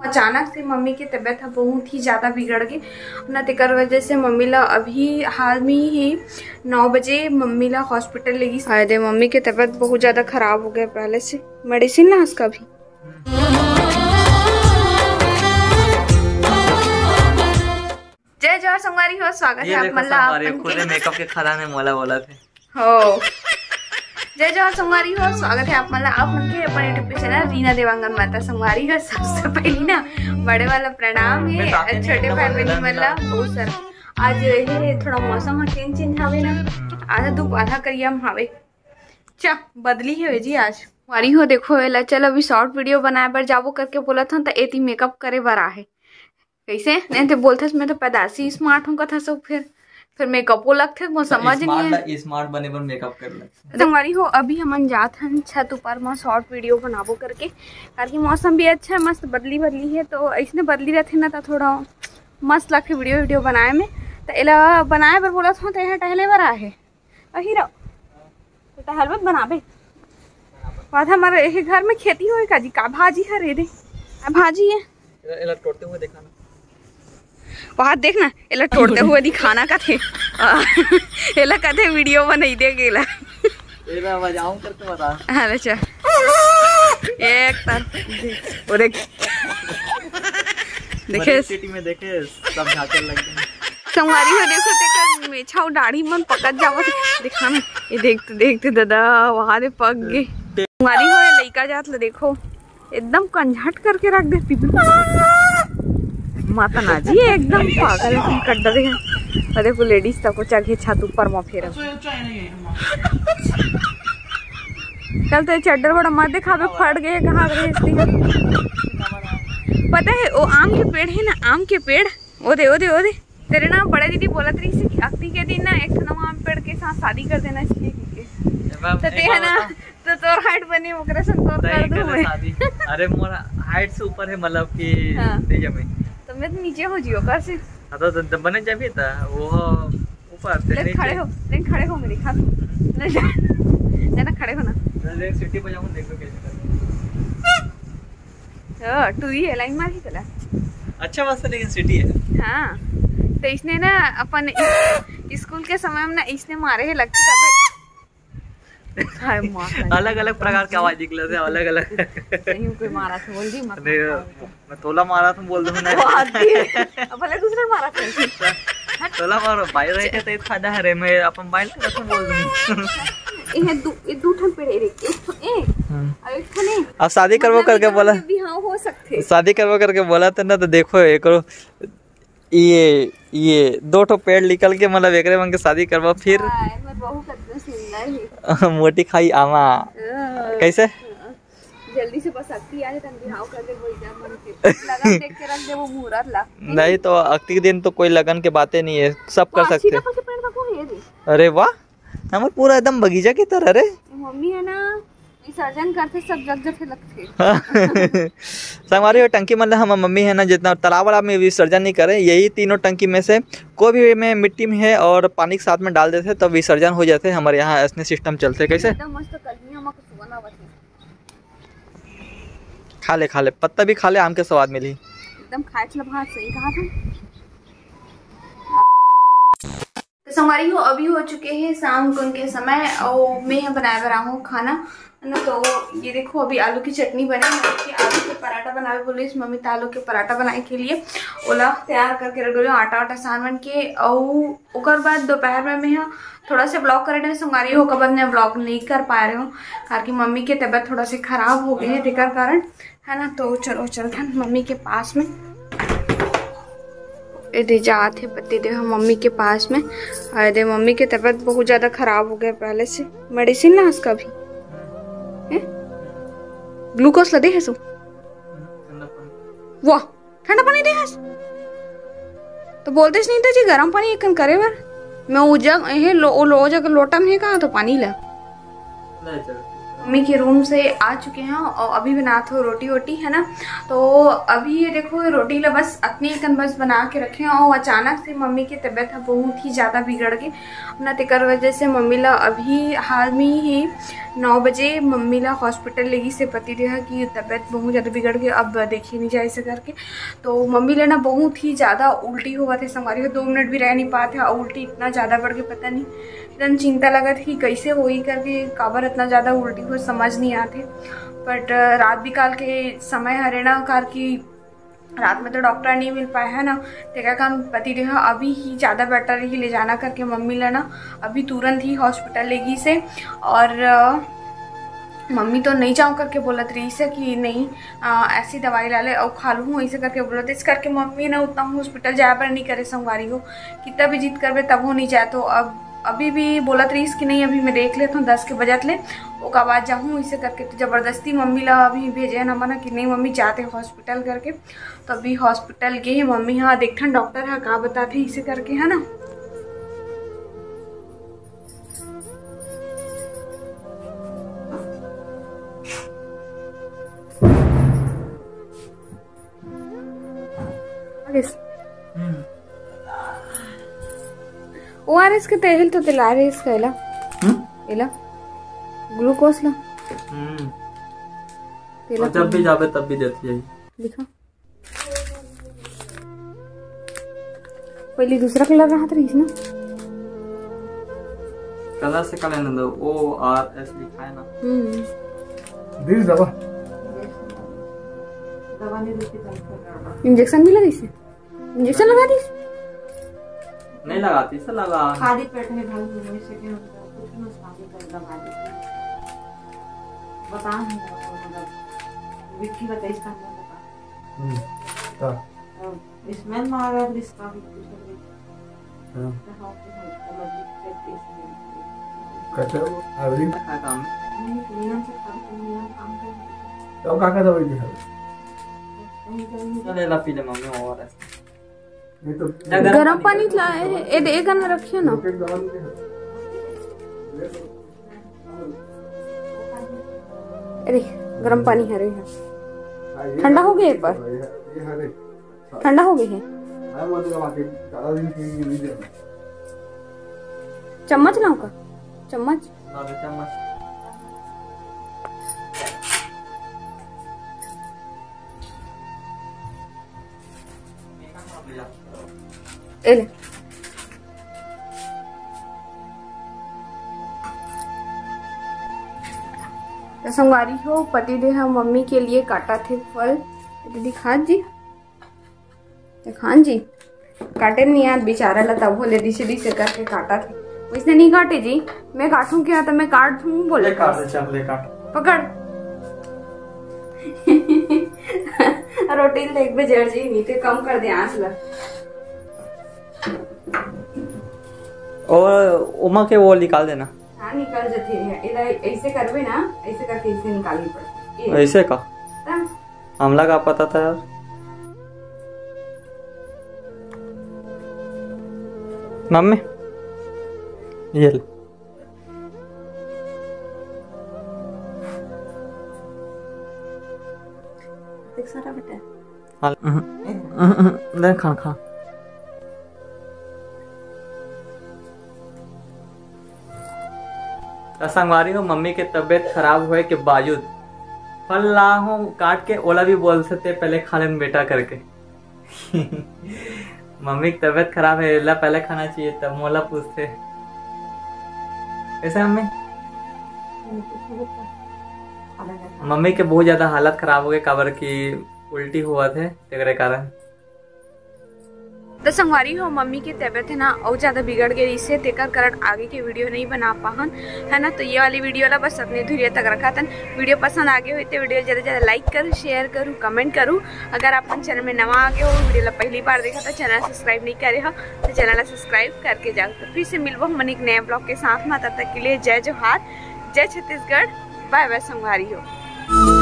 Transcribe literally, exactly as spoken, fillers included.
अचानक से मम्मी के तबीयत ह बहुत ही ज्यादा बिगड़ गे ना, तेकर वजह से मम्मी ला अभी हाल में ही नौ बजे मम्मी ला हॉस्पिटल ले गिस। हाय दे, मम्मी के तबीयत बहुत ज्यादा खराब हो गया पहले से, मेडिसिन ला उसका भी। जय जोहार संगवारी हो, स्वागत है आप मन ला संगवारी हो, खुदे मेकअप के खदान में मोला बोला थे। हो। जय जोहार संगवारी हो, स्वागत है आप मन ला आप मन के अपन YouTube के चैनल रीना देवांगन माता। संगवारी हो, सबसे पहली ना बड़े वाला प्रणाम है, छोटे भाई बहन मन ला बहुत सारा। आज ये थोड़ा मौसम ह चेंज चेंज हावे ना, आधा धूप आधा करिया म हावे। चा बदली है जी आज। संगवारी हो, देखो एला, चल अभी शॉर्ट वीडियो बनाए बर जाबो करके बोलत हन, त एती मेकअप करे बर आहे। कैसे नहीं ते बोलथस, मैं तो पैदाशी स्मार्ट हूँ कथा सब। फिर फिर मेकअपो लगथे, मोर समझ नहीं है। स्मार्ट बने बर मेकअप कर लगथे। संगवारी हो, अभी हमन जात हन छत ऊपर म शॉर्ट वीडियो बनाबो करके, काबर कि मौसम भी अच्छा है, मस्त बदली बदली है, तो ऐसने बदली रहथे ना, तो थोड़ा मस्त लगथे वीडियो वीडियो बनाए में। तो एला बनाए बर बोलत हूँ, तो यहाँ टहले बर आहे। अही रहो। तो टहलबे बनाबे। बात हमारे यही घर में खेती होए का जी, का भाजी हरे रे? आ भाजी है। एला, एला टोड़ते हुए दिखाना। वहाँ देख ना, एला टोड़ते हुए दिखाना कथे। आ, एला कथे वीडियो बनाई दे गेला। एला बजाऊं करके बता। अरे चल। एक तर। वो देख। देखे? सिटी में देखे, सब झांकने लग गए। संगवारी हो, देखो, तेकर मेछा अउ दाढ़ी मन पकत जावत हे। देखा ना, ये देखते, देखते दादा, वहां दे पक गे। संगवारी हो, ये लइका जात ल देखो, एकदम कंझट करके रख दे पिबलू। माता ना जी, ये एकदम पागल है, कड्डा देखा। अरे, वो लेडीज तको चाहे छत ऊपर म फेरा। कल तो ये चड्डर बड़ा मत दिखावे, फट गए, कहाँ रहे इसलिए। पता है, वो आम के पेड़ है ना, आम के पेड़, ओ दे, ओ दे, ओ दे। तेरे ना बड़े दीदी बोलत रही कि अक्ति के दिन ना एक ठो नवा आम पेड़ के साथ शादी कर देना चाहिए, ठीक है? तो ते है ना, तो तोर हाइट बनी, ओकरे से तोर कर दूं मैं। शादी। अरे, मोर हाइट से ऊपर है, मतलब कि हाँ। नहीं जमे। तो मैं तो नीचे हो जियो, कर से। हाँ, तो, तो, तो बने जाबे, तो वो ऊपर से ले, खड़े हो, ले, खड़े हो मेरी खास। ले जा। ले ना, खड़े हो ना। ले, सीटी बजाऊं, देखो कैसे करते हैं। ओ, टूरी है, लाइन मार ही चला। अच्छा मस्त, लेकिन सीटी है। हाँ, तो इसने ना अपन स्कूल के समय में ना इसने मारे है लगते तबे। हाय माँ। अलग-अलग प्रकार के आवाज निकले थे, अलग-अलग। सही में कोई मारा था, बोल दी, मत नहीं, मारा। मैं तोला मारा था, बोल दूँ ना। वो आती है। अब भले दूसरे मारा था। तोला मारो, भाई रहे के तो एक फायदा है रे, मैं अपन भाई लगा तो बोल दूँ। ये दू, ये दू ठन पेड़ है रे, एक ठो ए, हाँ। और एक ठो नहीं। अब शादी करबो मतलब करके बोला। भी हाँ, हो सकते। शादी करबो करके बोला था ना, तो देखो, एकरो ये, ये दो ठो पेड़ निकल के, मतलब, एकरे मन के शादी करबा, फिर हाँ, एकर बहू कतना सुंदर हे। मोटी खाई आमा। हाँ। कैसे? हाँ। जल्दी से बस अक्ति आ जाए, तन बिहाव कर दे, वही जा मन के। लगन देख के रख दे वो मुहूर्त ला। नहीं तो अक्ति के दिन तो कोई लगन के बातें नहीं है, सब कर सकते हैं। अच्छी नकल के पेड़ का कौन है रे? अरे वाह, हमर पूरा एकदम बगीचा की तरह रे। मम्मी है ना, विसर्जन करथे, सब जग जथे लगथे। संगवारी हो, टंकी मन ल हमर मम्मी है ना, जितना तालाब वाला में विसर्जन नहीं करे, यही तीनों टंकी में से कोई भी में मिट्टी में है और पानी के साथ में डाल देथे, तब विसर्जन हो जाथे। हमर यहाँ ऐसने सिस्टम चलथे। कैसे? एकदम मस्त कलमिया म सुगंध आवत हे। खा ले, खा ले, पत्ता भी खा ले, आम के स्वाद मिली। एकदम खाए वाला भात सही कहा था। तो संगवारी हो, अभी हो चुके हैं शाम कुन के समय और मैं ह बनाए बर आहूँ खाना, है ना। तो ये देखो, अभी आलू की चटनी बने, मम्मी के आलू के पराठा बनावे बोलिस मम्मी, तो आलू के पराठा बनाए के लिए ओला तैयार करके रख डोले, आटा वाटा सान बन के। और ओकर बाद दोपहर में मैं ह थोड़ा से ब्लॉग करे रहे संगवारी हो, ओकर बाद मैं ब्लॉग नहीं कर पाए रहे हूँ, काबर कि मम्मी के तबीयत थोड़ा से खराब हो गई है, तेकर कारण, है ना। तो चलो चलथन मम्मी के पास में। ए दे जात हे पति देव मम्मी के पास में। अरे दे, मम्मी के तबीयत बहुत ज्यादा खराब हो गया पहले से। मेडिसिन ला उसका भी, हैं? ग्लूकोज ला दे है सो। वाह, ठंडा पानी दे हस। तो बोलते नहीं था जी गरम पानी एकन करे बर। मैं उ जग, ए लो, ओ लो जग लोटा में कहा तो पानी ला। नहीं चल। मम्मी के रूम से आ चुके हैं और अभी बनात हो रोटी वोटी, है ना। तो अभी ये देखो, रोटी ला बस अतने कन बस बना के रखे हैं और अचानक से मम्मी की तबीयत ह बहुत ही ज़्यादा बिगड़ गे ना, तेकर वजह से मम्मी ला अभी हाल में ही नौ बजे मम्मी ला हॉस्पिटल ले गिस हे पति देह कि तबीयत बहुत ज़्यादा बिगड़ गे, अब देखे नहीं जाए ऐसे करके। तो मम्मी ले ना बहुत ही ज़्यादा उल्टी होवत हे संगवारी हो, दो मिनट भी रह नहीं पात हे और उल्टी इतना ज़्यादा बढ़ के पता नहीं, एकदम चिंता लगत हे कि कैसे होई करके, काबर इतना ज़्यादा उल्टी हो समझ नहीं आत हे। But रात बिकाल के समय हरे ना, कार की रात में तो डॉक्टर नहीं मिल पाए है ना, तेकर कारण पति देह अभी ही ज़्यादा बेटर ही ले जाना करके मम्मी ला ना अभी तुरंत ही हॉस्पिटल ले गिस हे। और अ, मम्मी तो नहीं जाऊँ करके बोलत रहिस हे कि नहीं, अ, ऐसी दवाई ला ले और खा लूँ ऐसे करके बोलत, इस करके मम्मी ना उतना हॉस्पिटल जाए बर नहीं करे संगवारी हो, कितना भी जिद करबे तब हो नहीं जाए। तो अब अभी भी बोलत रहिस कि नहीं, अभी मैं देख लेता हूँ दस के बजत ले, ओकर बाद जाहूँ ऐसे करके। तो जबरदस्ती मम्मी ला अभी भेजे हे ना मना कि नहीं मम्मी जाते हॉस्पिटल करके। तो अभी हॉस्पिटल गे हे मम्मी, हाँ, देखथन डॉक्टर ह का बताथे इसे करके, है ना। ORS। हम्म। ORS के तेल तो दिला रहे इसका, एला। हम्म? एला। ग्लूकोज ला। हम्म। तेला और जब भी जाबे तब भी देती है। दिखा। पहले दूसरा कलर रहत रहिस ना। कलर से कलर ना दो, ORS लिखा है ना। हम्म। दिस दवा। इंजेक्शन भी लगा इसे? इंजेक्शन लगा दिस? नहीं लगाती, इसे लगा। खाली पेट में भाई, मुंह से क्या होता है? कुछ ना, शादी कर दवा दे। बता नहीं, मतलब, विक्की बताइस का, मैं बता। हम्म, हाँ। और स्मेल मारा, इसका भी कुछ नहीं। हाँ। तो हाँ, तो हाँ, तो मतलब, कैसे नहीं? कैसे वो? अभी? क्या काम? नहीं, नियम से खाली, नियम काम कर। तो का का दवाई दी है? चल, ला पी ले मम्मी, ORS। नहीं तो गरम पानी ला, ए, ए, ए, गरम रखिए ना। अरे, गरम पानी हरे है। ठंडा हो गया एक बार। ठंडा हो गई है। चम्मच लाऊं का? चम्मच। ए ले। तो संगवारी हो, पति देह मम्मी के लिए काटा थे फल। दीदी खान जी, तो खान जी काटे नहीं यार बेचारा ला, तब बोले दिसे दिसे करके काटा थे। वैसे नहीं काटे जी, मैं काटूं क्या? तो मैं काट दूं बोले। ले काट दे, चल ले काट। पकड़। रोटी देख बे जड़ जी, नहीं तो कम कर दे आंच ला। और उमा के वो निकाल देना। हाँ, निकल जाती है। इधर ऐसे करबे ना, ऐसे करके इसे निकालनी पड़ती है। ऐसे का? तब? हमला का पता था यार। मम्मी, ये ले। देख सारा बेटा। हाँ, उहुं, उहुं, उहुं, ले खा, खा। त संगवारी हो, मम्मी के तबीयत खराब होए के बावजूद फल ला हो काट के, ओला भी बोलथे ते पहले खा लेन बेटा करके। मम्मी की तबीयत खराब है, एला पहले खाना चाहिए, तब मोला पूछथे। कैसे मम्मी? मम्मी के बहुत ज्यादा हालत खराब हो गए, काबर की उल्टी हुआ थे, तेकरे कारण। तो संगवारी हो, मम्मी के तबीयत है ना, और ज्यादा बिगड़ गई इससे, तेकर कारण आगे के वीडियो नहीं बना पाहन, है ना। तो ये वाली वीडियो ला बस अपने धुरिया तक रखा थन। वीडियो पसंद आ गई हुई तो वीडियो ज्यादा से ज्यादा लाइक करूँ, शेयर करूँ, कमेंट करूँ। अगर आप मन चैनल में नवा आ गए हो, वीडियो ला पहली बार देखा तो चैनल सब्सक्राइब नहीं करे हो, तो चैनल ला सब्सक्राइब करके जाओ। तो फिर से मिलबो हमन एक नए ब्लॉग के साथ में, तब तक के लिए जय जोहार, जय छत्तीसगढ़, बाय बाय संगवारी हो।